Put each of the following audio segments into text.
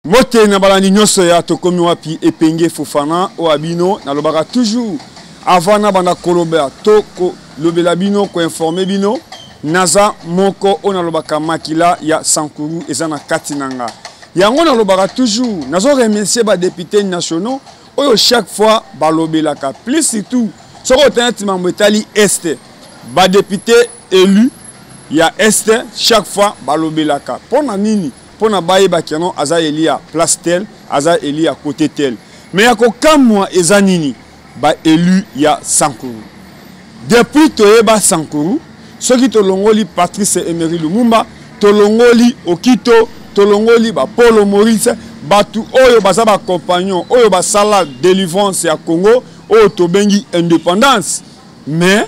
Mbote na balandi nyonso ya Tokomi Wapi Epenge Fofana oyo ya bino. Nalobaka toujours avant nabanda koloba to kolobela bino, koinforme bino, naza moko oyo nalobaka makila ya Sankuru eza na kati na nga. Yango nalobaka toujours, nazo remercier ba députés nationaux oyo chaque fois balobelaka plus surtout soki otali neti mambo etali Est, ba députés élus ya Est chaque fois balobelaka mpo na nini? Mpo na bayeba que non aza élu ya place tel, aza élu ya côté tel. Mais ya kokamwa eza nini? Ba élu ya Sankuru. Depuis toyeba Sankuru, soki tolongoli Patrice Emery Lumumba, tolongoli Okito, tolongoli ba Polo Maurice, batu oyo baza ba compagnons oyo basala délivrance ya Congo oyo tobengi indépendance. Mais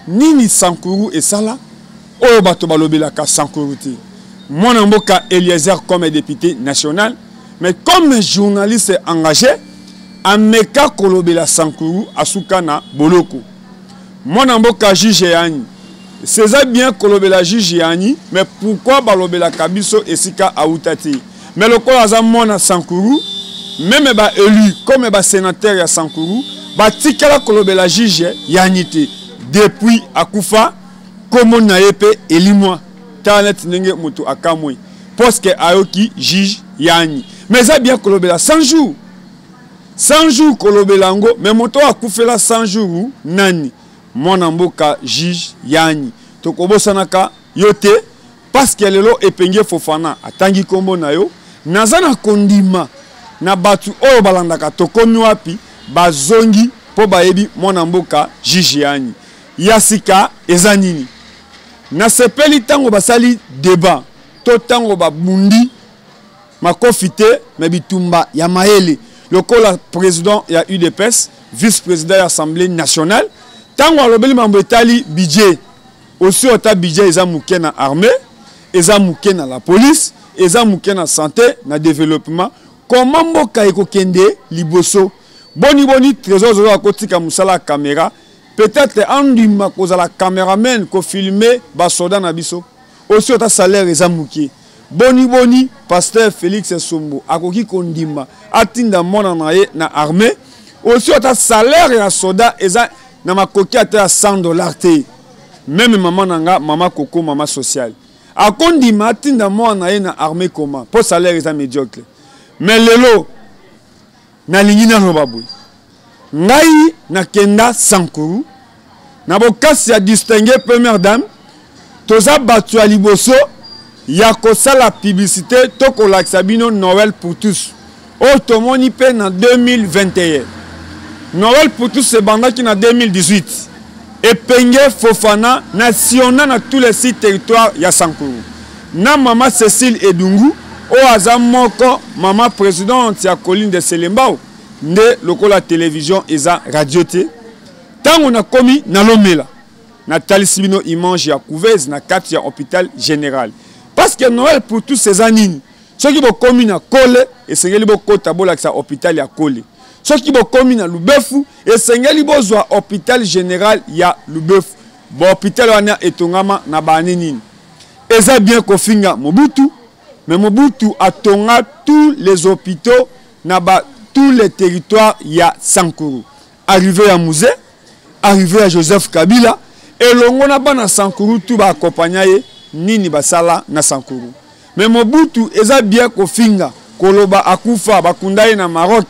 nini Sankuru esala oyo bato balobelaka Sankuru te? Mwana mboka Eliezer comme député national, mais comme journaliste engagé, ameka kolobela Sankuru asuka na boloko. Mwana mboka juge Yani, c'est bien kolobela juge Yani, mais pourquoi balobelaka biso esika auta te? Mais lokola aza mwana Sankuru, même ba élu comme ba sénateur ya Sankuru batikala kolobela juge Yani te depuis akufa. Kombo na ye pe elimwa. Tala neti ndenge moto akamwe poske ayoki juge Yani. Mais eza bien kolobela 100 jours, 100 jours kolobela yango, mais moto oyo akufela 100 jours nani? Mwana mboka juge Yani, tokobosanaka yo te parce que lelo Epenge Fofana atangi kombo na yo. Naza na kondima na batu oyo balandaka Tokomi Wapi bazongi po bayebi mwana mboka juge Yani. Ya sika eza nini? Nasepeli tango basali debat to tango babundi makofi te, mais bitumba ya mayele lokola president ya UDPS, vice-president ya Assemblée nationale, tango alobeli mambo etali budget, aussi ata budget eza moke na armée, eza moke na la police, eza moke na santé, na développement, comment mboka ekokende liboso? Boni boni Trésor Zozo akotika mosala ya camera, peut-être andima kozala cameraman ko filmer ba soldats na biso, aussi ata salaire eza moke. Boni boni pasteur Félix Sombo akoki kondima atinda mwana na ye na armée, aussi ata salaire ya soldat eza na makoki ata ya 100 $ te. Même mama na nga, mama Coco, mama sociale, akondima atinda mwana na ye na armée comment? Po salaire eza médiocre. Mais lelo nalingi naloba boye, ngai nakenda Sankuru na bokasi ya distingué première dame, toza bato ya liboso ya kosala publicité to kolakisa bino Noël pour tous oyo tomoni mpe na 2021. Noël pour tous ebandaki na 2018. Epenge Fofana na siona na tous les 6 territoires ya Sankuru na mama Cécile Edungu oyo aza moko mama présidente ya colline de Selembao. Nde lokola télévision eza radio te, tango nakomi nalomela natalisi bino image ya couveuse na kati ya hôpital général, parce que Noël pour tous eza nini? Soki bokomi na Kole, esengeli bokota bolakisa hôpital ya Kole. Soki bokomi na Lubefu, esengeli bozwa hôpital général ya Lubefu. Ba hôpital wana etongama na bani nini? Eza bien kofinga Mobutu, mais Mobutu atonga tous les hôpitaux na ba tous les territoires ya Sankuru. Arrivé ya Mzee, arrivé ya Joseph Kabila, elongo na bana Sankuru tout ba accompagna ye nini basala na Sankuru. Mais Mobutu eza bien kofinga, koloba akufa, bakunda ye na Maroc,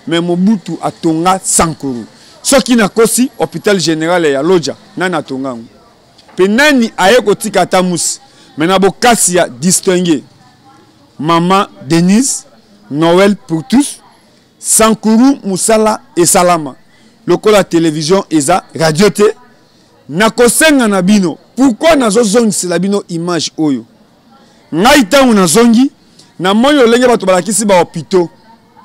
mais Mobutu atonga Sankuru. Soki nakosi hôpital général ya Lodja, nani atonga yango? Pe nani aye kotika ata musi? Mais na bokasi ya distingué Maman Denise, Noël pour tous, Sankuru musala esalama lokola télévision eza radio te. Nakosenga na bino, pourquoi nazozongisela bino image oyo? Ngai tango nazongi, namoni lolenge bato balakisi ba hôpitaux.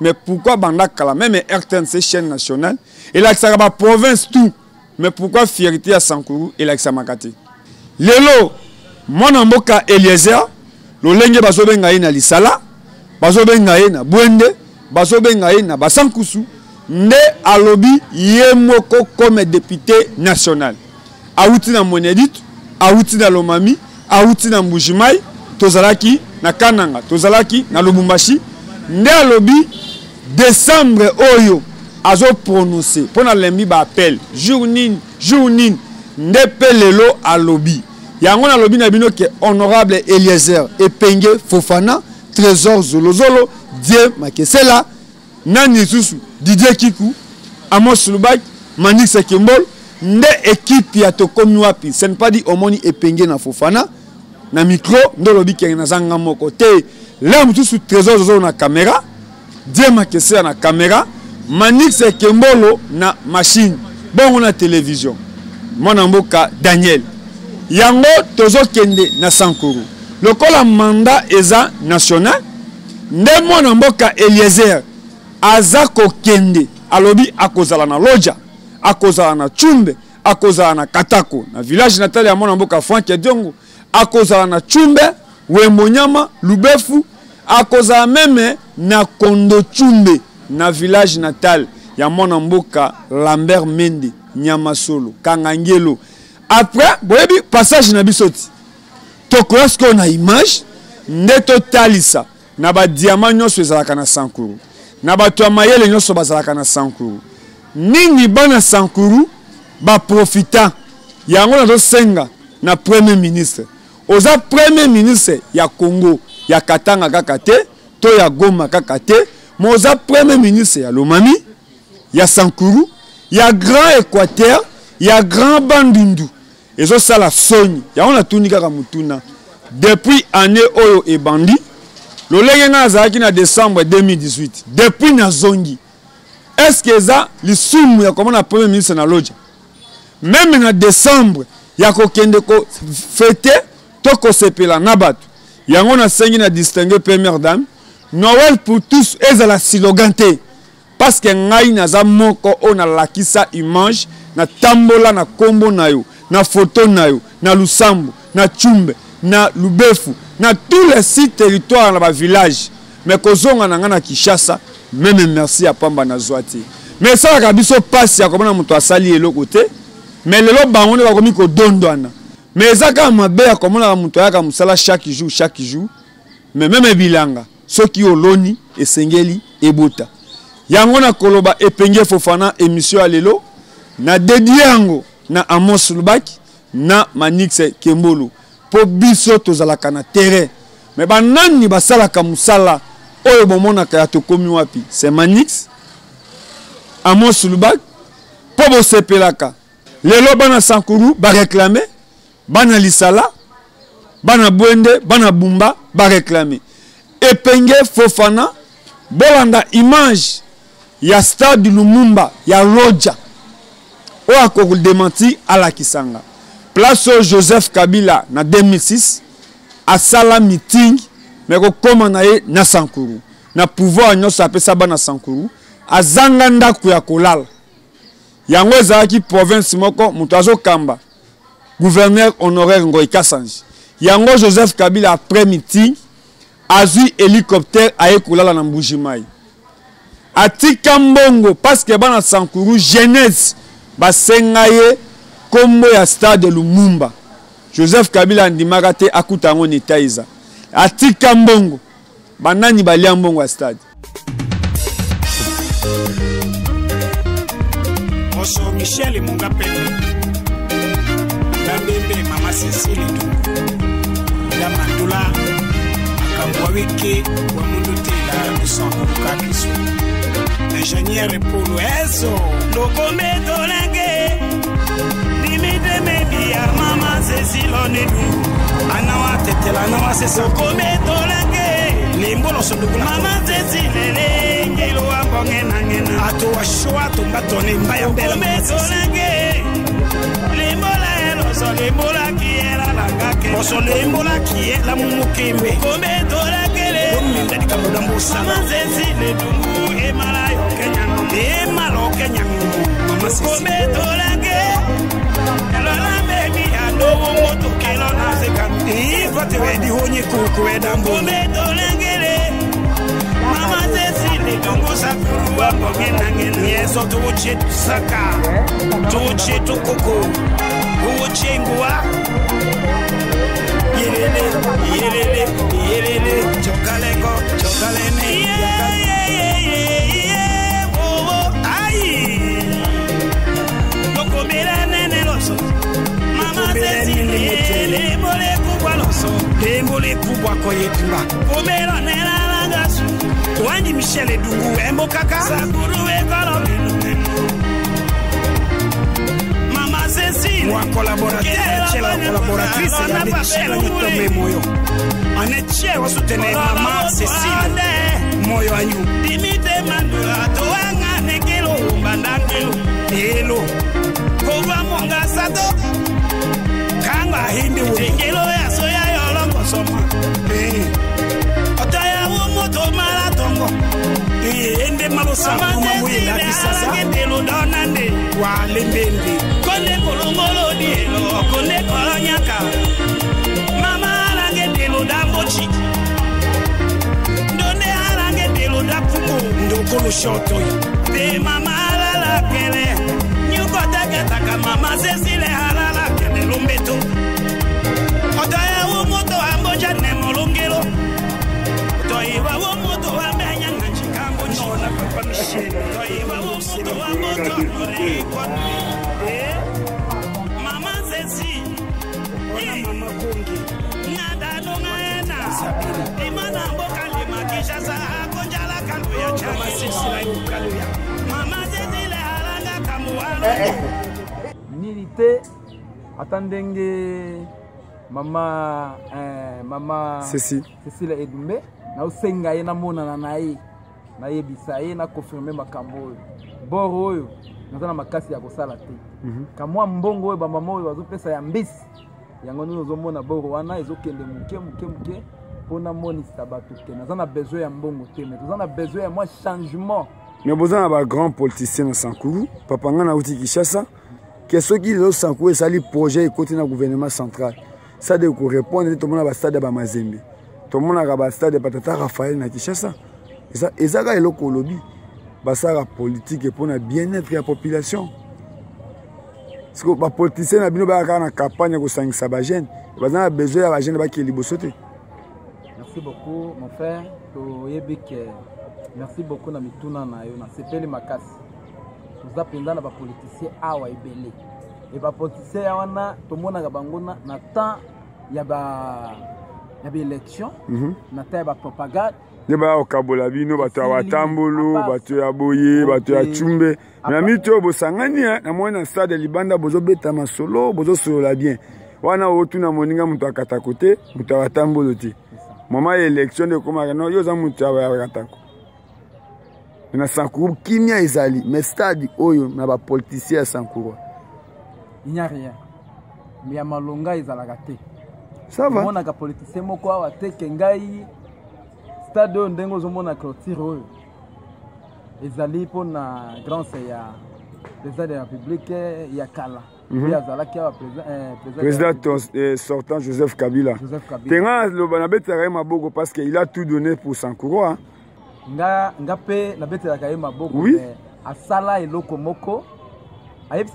Mais pourquoi banda kala même RTNC chaîne nationale elakisaka ba province tout, mais pourquoi fierté ya Sankuru elakisamaka te? Lelo mwana mboka Eliezer lolenge bazobenga ye na Lisala, bazobenga ye na Bwende, bazobenga ye na Basankusu, nde alobi ye moko comme député national. Awuti na Mweneditu, awuti na Lomami, awuti na Mbujimayi, tozalaki na Kananga, tozalaki na Lubumbashi. Nde alobi décembre oyo azo prononcer mpo nalembi ba appel jour nini jour nini, nde mpe lelo alobi yango. Nalobi na bino ke honorable Eliezer Epenge Fofana, Trésor Zolozolo, Dieu Makesela, nani lisusu, Didier Kiku, Amos Lubaki, Manix Kembol, nde équipe ya Tokomi Wapi. Ce n'est pas dit omoni Epenge na Fofana na micro nde olobi kenge naza nga moko te. Lelo mosusu Trésor Zozolo na caméra, Dieu Makesela na caméra, Manix Kembolo na machine, bongo na télévision mwana mboka Daniel. Yango tozokende na Sankuru lokola mandat eza national. Nde mwana mboka Eliezer aza kokende, alobi akozala na Loja, akozala na Tshumbe, akozala na Katako, na village natal ya mwana mboka Frank Diongo, akozala na Tshumbe, Wembonyama, Lubefu, akozala même na Kondo Tshumbe, na village natal ya mwana mboka Lambert Mende, Nyamasolo, Kangangelo. Après boyebi passage na biso ti tokoya sikoyo na image nde totalisa na badiama nyonso ezalaka na Sankuru, na bato ya mayele nyonso bazalaka na Sankuru, nini bana Sankuru baprofita yango. Nazosenga na premier ministre, oza premier ministre ya Congo, ya Katanga kaka te to ya Goma kaka te, mais oza premier ministre ya Lomami, ya Sankuru, ya Grand Équateur, ya Grand Bandundu. Ezosala soni. Yango natuni kaka motuna: depuis année oyo ebandi, lolenge ngai nazalaki na décembre 2018, depuis nazongi, est ce que eza lisumu ya komona premier ministre na Loja, même na décembre, ya kokende kofêter to kosepela na bato? Yango nasengi na distingue première dame, Noël pour tous ezala slogan te, parce que ngai naza moko oyo nalakisa image, natambola na nkombo na yo, na foto na yo, na Lusambo, na Tshumbe, na Lubefu, na tous les six territoires, na bavillage. Mais kozonga na ngai na Kinshasa, même merci ya pamba nazwa te. Mais esalaka biso mpasi ya komona moto asali eloko te, mais lelo bango nde bakomi kodondwana. Mais eza kaka mabe ya komonaka moto ayaka mosala chaque jour, chaque jour. Mais même bilanga, soki oloni, esengeli ebota. Yango na koloba Epenge Fofana, émission ya lelo na dédié yango na Amos Lubaki na Manix Kembolo, mpo biso tozalaka na terrain, mais banani basalaka mosala oyo bomonaka ya Tokomi Wapi, c'est Manix, Amos Lubaki, mpo bosepelaka. Lelo bana Sankuru baréclame, bana Lisala, bana Bwende, bana Bumba baréclame. Epenge Fofana, bolanda image ya stade Lumumba ya Loja. Oyo akodémentir, alakisanga place oyo Joseph Kabila na 2006 asala meeting. Mais kokóma na ye na Sankuru, na pouvoir nyonso apesa bana Sankuru, azanga ndako ya kolala. Yango ezalaki province moko, moto azokamba, gouverneur honoraire Ngoi Kasanji. Yango Joseph Kabila, après meeting, azwi hélicoptère, aye kolala na Mbujimai, atika mbongo, parce que bana Sankuru, jeunesse, basenga ye nkombo ya stade Lumumba. Joseph Kabila andimaka te, akuta yango na eta eza, atika mbongo. Banani balia mbongo ya stade? Oso Michel Munga Pembe Nabembe, Mama Cecile Dungu ya Mandula, makambo wa wiki wa mundu tela lusongo kakiso, ingénieur Polo Ezo. Lokometolenge limitemebia mama Cecile Dungu. Anawa tetela anawa sesa. Lokometolenge. Limbolo sondukula. Mama Cecile lengelo wa mbongenangena. Ato wa shwa tumba tone mbaya mbela. Lokometolenge limbola eloso limbola kiela langake. Oso limbola kiela mumukembe. Lokometolakele. Ominda likambo dambusa. Mama Cecile Dungu emala yo kenyango. Emala okenyango mama Cecile. Lokometolenge elola memi adowo moto kelo na sekanu. Ivatewedi honye kuku edambo. Lokometolengele mama Cecile Dungu sakuru wa mbongenangena. Nyeso tuuche saka tuuche tukoko uche nguwa yelele yelele yelele chokaleko chokalene. Yandi Michel Edungu embokaka Sakuru ekolo Mama Cécile Wa collaborateur che la collaboratrice Yandi Michel Nitome Moyo Aneche wa soutenir Mama Cécile Moyo anyu Dimite Mandula toanga nekelo mbandangelo Elo Kova monga sato Kanga hindi wo Jengelo ya soya yolongo soma Otoya wo moto mala tongo Ende malosa kuma muyenda kisasa Ketelo donande Wa lembende Konde kolongolo dielo konde kolonyaka Mama alange delo dambochi Ndonde alange delo dapumo Ndokolo shotoi Te mama alala kele Nyuko takataka mama Cecile alala kele lumbeto Otoya wo moto amboja nemolongelo Otoyiwa wo moto ambenya nanchikambochi Nona papa Michel Otoyiwa wo moto amboto nore kwa Mama Cecile Ona mama Kongi Imana mboka lima Kinshasa akonjala kaluya Mama Cecile ayokaluya Mama Cecile alanga kamuwalo Nini te ata ndenge mama mama Cécile Cécile Edumbe naosenga ye namonana na ye nayebisa ye na confirmer makambo oyo boro oyo naza na makasi ya kosala te. Kamwa mbongo oyo bamama oyo bazopesa ya mbisi yango nini ozomona boro wana ezokende moke moke moke mpona monisa bato te naza na besoin ya mbongo te mais toza na besoin ya mwa changement. Mais boza na ba grand politicien na Sankuru papa nga nauti Kinshasa ke soki lelo Sankuru esali projet ekoti na gouvernement central ça de ko répondre tomona ba stade ya ba Mazembe tomonaka ba stade ya Patata Raphaël na Kinshasa ezaka eloko olobi basala politique mpona bien-être ya population. Parce que ba politicien na bino bayaka na campagne ya kosangisa ba jeunes baza na besoin ya ba jeunes bakende liboso te. Merci beaucoup mon frère, toyebi ke merci beaucoup na mituna na yo na sepeli makasi. Toza mpenza na ba politicien awa ebele. E ba politicien wana tomonaka bango na temps ya ba élection, na temps ya ba propagande. Ne ba okabola bino bato ya batambulu, bato ya boye, bato ya chumbe. Na mito oyo bosangani na mwana stade libanda bozobeta masolo, bozosolola bien. Wana otuna moninga moto akatako te, moto ya batambulu te. Mama ya élection nde ekomaka no yo oza moto ya bakatako. Na Sankuru kimia ezali, mais stade oyo na ba politicien ya Sankuru. Il n'y a rien. Mais ya malonga ezalaka te. Ça va. Omonaka politicien moko awa te ke ngai stade oyo ndenge ozomona clôture oyo ezali mpona grâce ya président de la République ya kala. Azalaki awa président sortant Joseph Kabila. Tenga loba nabetelaka ye maboko parce que il a tout donné pour Sankuru. Nga mpe nabetelaka ye maboko. Oui. Asala eloko moko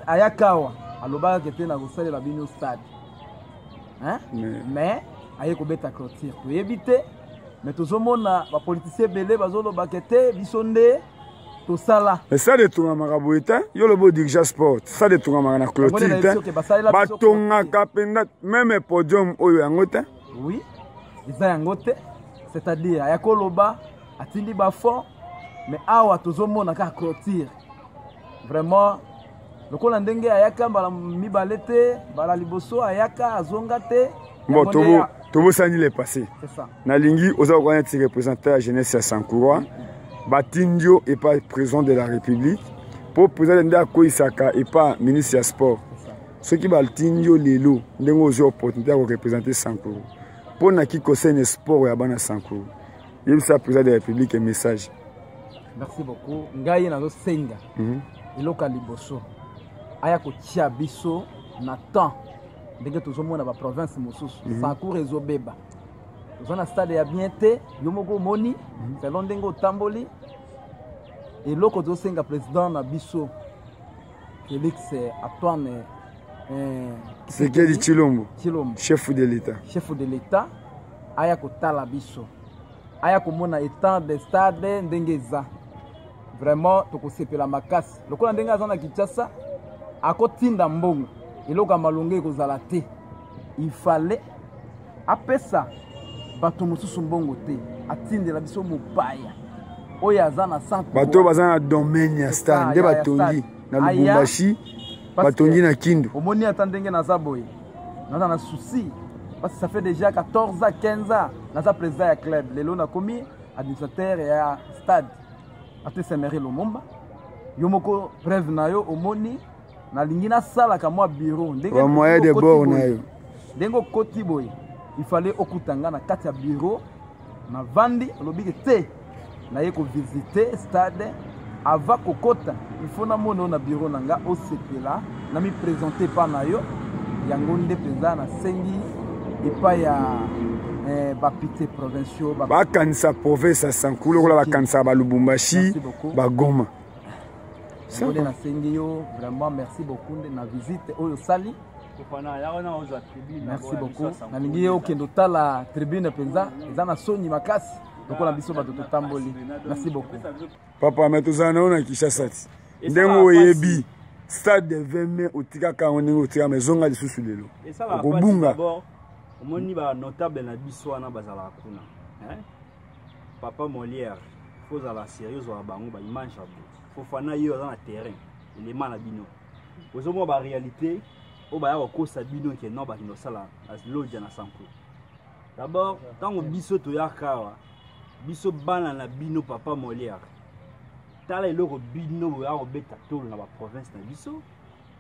ayaka awa alobaka te na kosalela bino stade. Hein? Mais aye kobeta clôture. Toyebi te mais tozomona ba politicien ebele bazolobaka te biso nde tosala. Mais ça de tongamaka boye te, yo lobo dirigea sport, ça de tongamaka na clôture te. Batongaka mpenza même podium oyo yango te. Oui, eza yango te. C'est-à-dire aya koloba atindi ba fond mais awa tozomona kaka clôture. Vraiment lokola ndenge ayaka mbala mibale te, mbala liboso ayaka azonga te. Bon, tobosani le passé. C'est ça. Nalingi oza kokoka neti représentant ya jeunesse ya Sankuru, batindi yo epa président de la République po président nde akoyisaka epa ministre ya sport. Soki batindi yo lelo ndenge ozwi opportunité ya koreprésenter Sankuru mpo na ki concerne sport ya bana Sankuru, yebisa président de la République message. Merci beaucoup. Ngai nazosenga eloko ya liboso aya kotia biso na temps ndenge tozomona ba province mosusu. Sankuru ezobeba, toza na stade ya bien te, yo moko omoni selon ndenge otamboli. Eloko tozosenga président na biso Félix Antoine Tshisekedi Tshilombo, Tshilombo, chef de l'État, chef de l'État aya kotala biso, aya komona état de stade ndenge eza. Vraiment tokosepela makasi lokola ndenge aza na Kinshasa akotinda mbongo, eloko ya malonga ekozala te. Il fallait apesa bato mosusu mbongo te, atindela biso mopaya Oyo aza na 100 Bato oyo baza na domaine ya stade nde batongi na Lubumbashi, batongi na Kindu. Omoni ata ndenge naza boye, naza na souci parce que ça fait déjà 14 ans, 15 ans naza président ya club. Lelo nakomi administrateur ya stade Patrice Emery Lumumba. Yo moko preuve na yo, omoni nalingi nasalaka mwa bureau ndenge Ba moyen de bord na yo. Ndenge okoti boye, il fallait okuta nga na kati ya bureau navandi, olobi ke te naye kovisite stade. Avant kokota, il faut namona oyo na bureau na nga, osepela na mi présenter pa na yo. Yango nde mpenza nasengi epai ya bapite provinciaux bakanisa province ya Sankuru lokola bakanisaka ba Lubumbashi, Merci beaucoup. Bagoma. Yango nde nasengi yo vraiment, merci beaucoup nde na visite oyo osali. Merci beaucoup. Nalingi ye okende otala tribune, mpenza eza na soni makasi lokola biso bato totamboli. Merci beaucoup. Papa, me tozala na yo na Kinshasa ti ndenge oyebi stade de 20 mai, otikaka yango ndenge otikaka, ma ezonga lisusu lelo okobunga. Omoni banotable na biso wana bazalaka kuna, papa Molière, faut ozala sérieux, ozwaka bango baimage ya bo Fofana. Ye aza na terrain, elema na bino ozomona baréalité oyo baya kokosa bino ke non, bakende kosala na Lodja na Sankuru. D'abord, ntango biso toyaka awa, biso bana na bino, papa Molière, tala eloko bino boya kobeta tolo na baprovince na biso,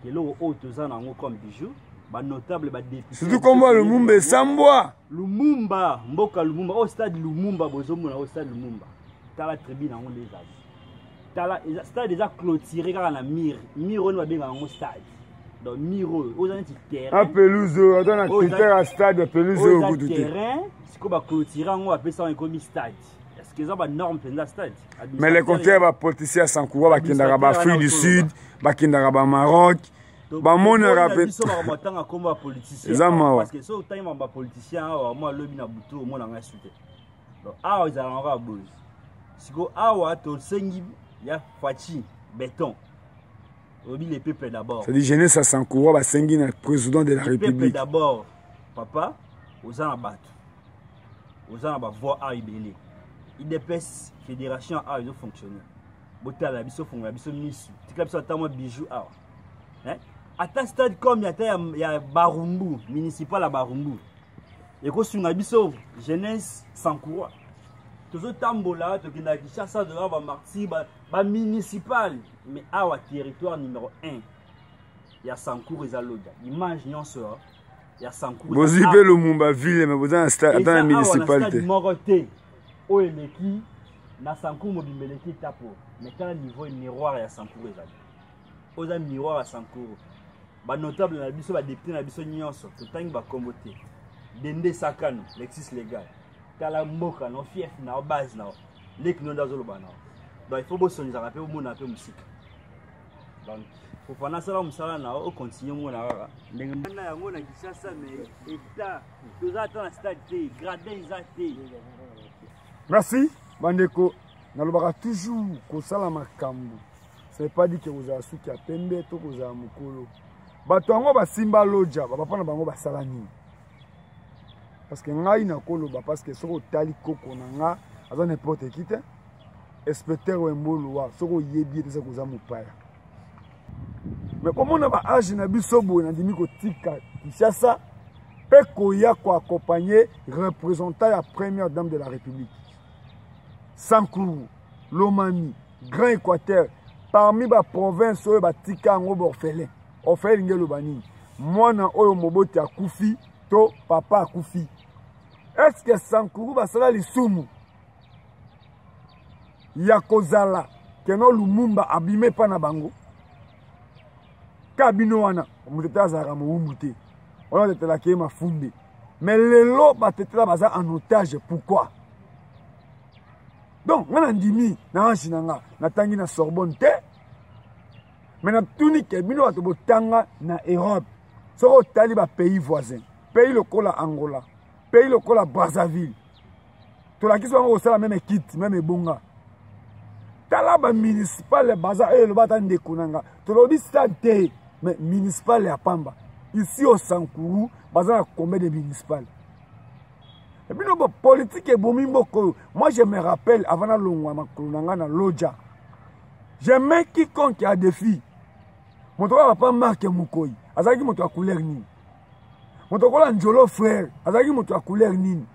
eloko oyo toza na yango comme bijou, banotable, badéputé. Surtout kombo ya Lumumba esambwa. Lumumba, mboka Lumumba, oyo stade Lumumba bozomona, oyo stade Lumumba, tala tribune yango nde ezali. Tala, stade eza clôturé kaka na mur. Mur oyo babengaka yango stade, donc mur oyo oza neti terrain. A pelouse oyo ata na critère ya stade ya pelouse oyo kutu te. Terrain sikoyo baclôturé yango, bapesa yango, ekomi stade. Est ce que eza banorme mpenza stade? Mais le contraire, bapoliticien ya Sankuwa bakendaka baAfrique du Sud, bakendaka baMaroc, bamonaka pe biso makambo atanga nkombo ya politicien. Eza mawa. Parce que soki otangi makambo ya politicien awa, mwa alobi na butu omona ngai su te. Donc awa ezalaka kaka boye. Sikoyo awa tosengi ya Fatshi Béton, olobi le peuple d'abord. C'est-à-dire jeunesse ya Sankuwa basengi na président de la Le peuple République d'abord. Papa, oza na bato, oza na bavoix awa ebele. UDPS fédération awa ezofonctionne. Botala biso, fongola biso misu, tika biso ata mwa bijou awa, hein? Ata stade comme ata ya Barumbu, municipal ya Barumbu, ekosunga biso jeunesse Sankurois. Tozotambola, tokendaka Kinshasa, toza bamartir bamunicipal, mais awa territoire numéro 1 ya Sankuru eza Lodja. Image nyonso ya Sankuru Bozwi mpe Lumumba ville, mais boza na stade ata na municipal te. Moko te oyo eleki na Sankuru mobimba, eleki etapo. Mais tala niveau miroir ya Sankuru ezali, oyo eza miroir ya Sankuru. Banotable na biso, badéputé na biso nyonso, totangi bakombo te. Dende Sakano, lexis légal, tala mboka na fief na base na leki no nde azoloba na. Donc il faut bosongisaka mpe bomona mpe mosika. Donc Fofana, asala mosala na yo, ocontinue omona kaka ndenge na yango na Kinshasa. Mais état toza ata na stade te, gradin eza te. Merci bandeko. Nalobaka toujours, kosala makambo, ce n'est pas dit ke kozala suki ya pembe to kozala mokolo. Bato yango basimba Lodja, bapapa na bango basala nini? Parce que ngai nakoloba, parce que soki otali koko na nga, aza n'importe qui te, inspecteur Wemboluwa. Soki oyebi ye te, eza koza mopaya. Mais komona baage na biso boye, nandimi kotika Kinshasa mpe koya koaccompagne représentant ya première dame de la République. Sankuru, Lomami, Grand Équateur, parmi baprovince oyo batika yango baorphelin. Orphelin elingi eloba nini? Mwana oyo moboti akufi to papa akufi. Est-ce Sankuru basala lisumu ya kozala keno Lumumba abime epa na bango? Ka bino wana, moto te azalaka mowumbu te, wana batetelaka ye mafunde. Mais lelo batetela baza en otage, pourquoi? Donc nga nandimi na ange na nga, natangi na Sorbonne te, mais natuni ke bino bato botanga na Europe, soki otali bapays voisin, pays lokola Angola, pays lokola Brazzaville, tolakisi bango kosala même kiti, même ebonga. Tala bamunicipale baza oyo eloba ata ndeko na nga, tolobi stade te, mais municipale ya pamba. Ici au Sankuru baza na combien de municipale? Bino bo politique ebomi mboka oyo. Moi je me rappelle avant nalongwa makolo na ngai na Lodja. Je mets quiconque à défi. Moto oyo papa Marc Mukoi azalaki moto ya couleur nini? Moto lokola Njolo frère azalaki moto ya couleur nini?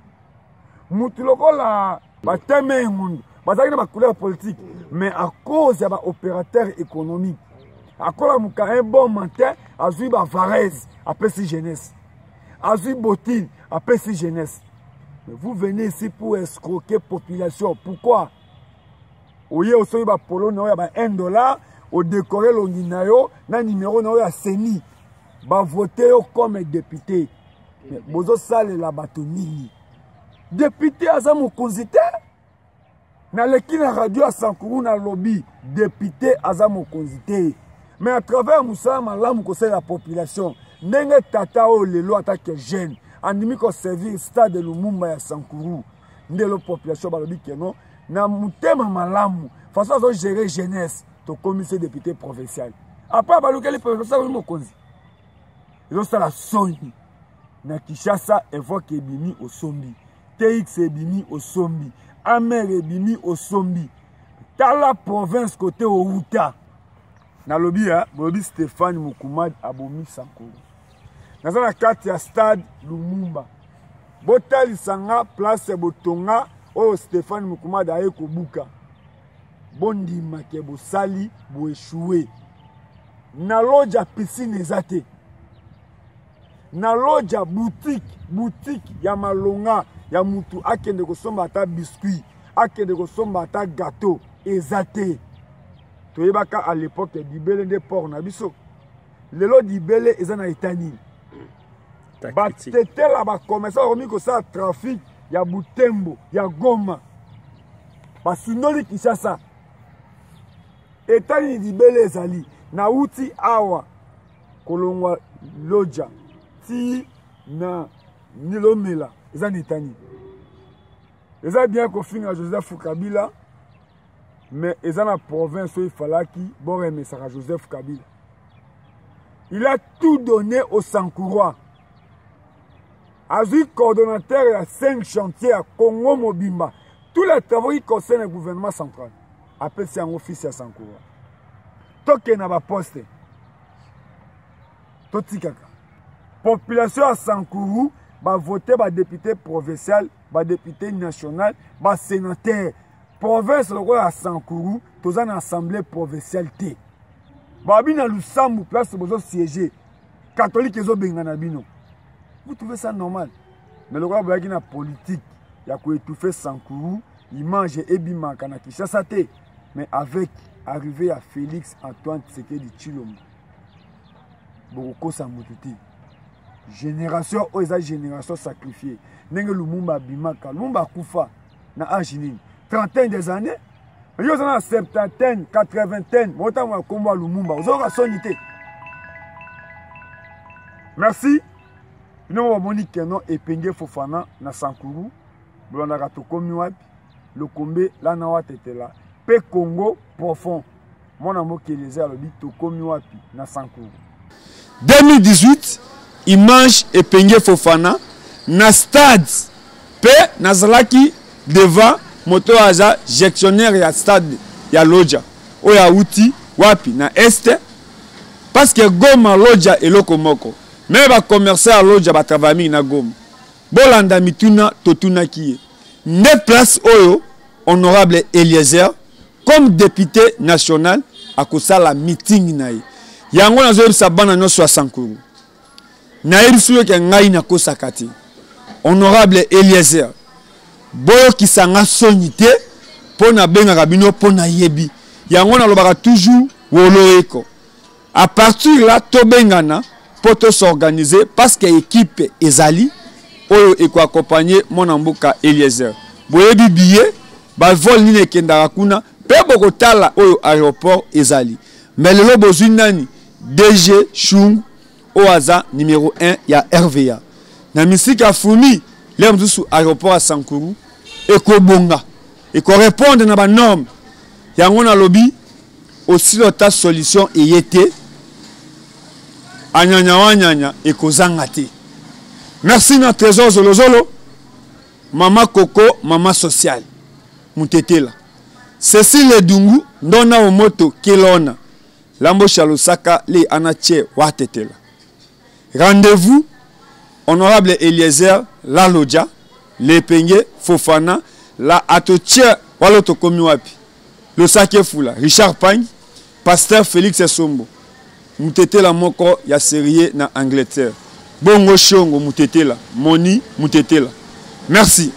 Moto lokola Bateme Ngundu bazalaki na ba couleur politique, mais à cause ya ba opérateur économique akolamuka un bon matin azwi ba varese apesi jeunesse, azwi botine apesi jeunesse. Mais vous venez ici pour escroquer population. Pourquoi? Oye osoyi ba polo na yo ya ba 1 dollar, odécorer longi na yo na numéro na yo ya CENI, ba voter yo comme député. Mais bozosalela bato nini? Député aza mokonzi te. Naleki na radio ya Sankuru nalobi député aza mokonzi te. Mais à travers mosala malamu kosalela population, ndenge tata oyo lelo atake jeune andimi koservir stade Lumumba ya Sankuru, nde lelo population balobi ke non, na motema malamu façon azo gérer jeunesse, tokomisi député provincial. Après balukeli provincial mokonzi, ezosala soni. Na Kinshasa évoque ebimi osombi, TX ebimi osombi, Amer ebimi osombi. Tala province côté outa. Nalobi ya bolobi Stéphane Mukumad abomi Sankuru. Naza na kati ya stade Lumumba. Botalisa nga place ya botonga oyo Stéphane Mukumad aye kobuka. Bondima ke bosali bo échouer. Na loja piscine eza te. Na loja boutique, boutique ya malonga ya mutu akende kosomba ata biscuit, akende kosomba ata gâteau eza te. Toyebaka à l'époque Dibele nde port na biso. Lelo Dibele eza na état nini? Batetela ba commerçant bakomi kosala trafic ya Butembo, ya Goma. Basundoli Kinshasa. État nini Dibele ezali? Nauti awa kolongwa Lodja ti na Nilomela eza na état nini? Eza bien kofinga Joseph Kabila, mais eza na province oyo ifalaki boremesaka Joseph Kabila. Il a tout donné au Sankurois. Azui coordonnateur ya 5 chantiers ya Congo Mobimba. Tous les travaux qui concernent le gouvernement central. Apesi yango fils ya Sankurois. Toke na ba poste. Totikaka. Population ya Sankuru ba voter ba député provincial, ba député national, ba sénateur. Province lokola ya Sankuru, toza na assemblée provinciale te. Babi na Lusambu place bozo siéger. Catholique ezo bengana bino. Vous trouvez ça normal? Mais lokola boyaki na politique ya ko étouffer Sankuru, image ebimaka na Kinshasa te. Mais avec arrivée ya Félix Antoine Tshisekedi Tshilombo, bokokosa motu te. Génération oyo eza génération sacrifiée. Ndenge Lumumba abimaka, Lumumba akufa na âge nini? 31 des années. Yo oza na septantaine, quatre-vingtaine, motango ya kombo ya Lumumba, ozoyoka soni te. Merci. Bino bomoni keno Epenge Fofana na Sankuru, bolandaka tokomi wapi? Lokombe lana watetela pe Congo profond. Mwana mboka Eliezer alobi tokomi wapi na Sankuru. 2018 image Epenge Fofana na stade pe nazalaki devant moto aza gestionnaire ya stade ya Lodja oyo awuti wapi na est, parce que Goma Lodja eloko moko mais ba commerçant ya Lodja ba travailler mingi na Goma. Bolanda mituna totunaki ye nde place oyo honorable Eliezer comme député national akosala meeting na ye. Yango nazoyebisa bana nyonso ya Sankuru, nayebisi yo ke ngai nakosaka te. Honorable Eliezer, boyokisa nga soni te mpo nabengaka bino mpo nayebi yango. Nalobaka toujours woloeko à partir là tobengana mpo tosorganize parce que équipe ezali oyo ekoaccompagne mwana mboka Eliezer. Boyebi billet bavol nini ekendaka kuna mpe bokotala oyo aéroport ezali. Mais lelo bozwi nani? DG Chung oyo aza numéro 1 ya RVA na misika ya Fumi. Lelo mosusu aéroport ya Sankuru ekobonga, ekorépondre na banorme. Yango nalobi osili ota solution eye te, anyanya wanyanya ekozanga te. Merci na Trésor Zolozolo. Mama Koko, mama sociale. Mutetela. Cécile Edungu, ndona omoto kelona. Lambo Chalosaka le anache watetela. Rendez-vous honorable Eliezer Laloja, Lepenge Fofana, la atotie walo tokomi wapi. Losake Fula, Richard Pang, Pasteur Félix Sombo. Mutetela moko ya serie na Angleterre. Bongo Shongo Mutetela, Moni Mutetela. Merci.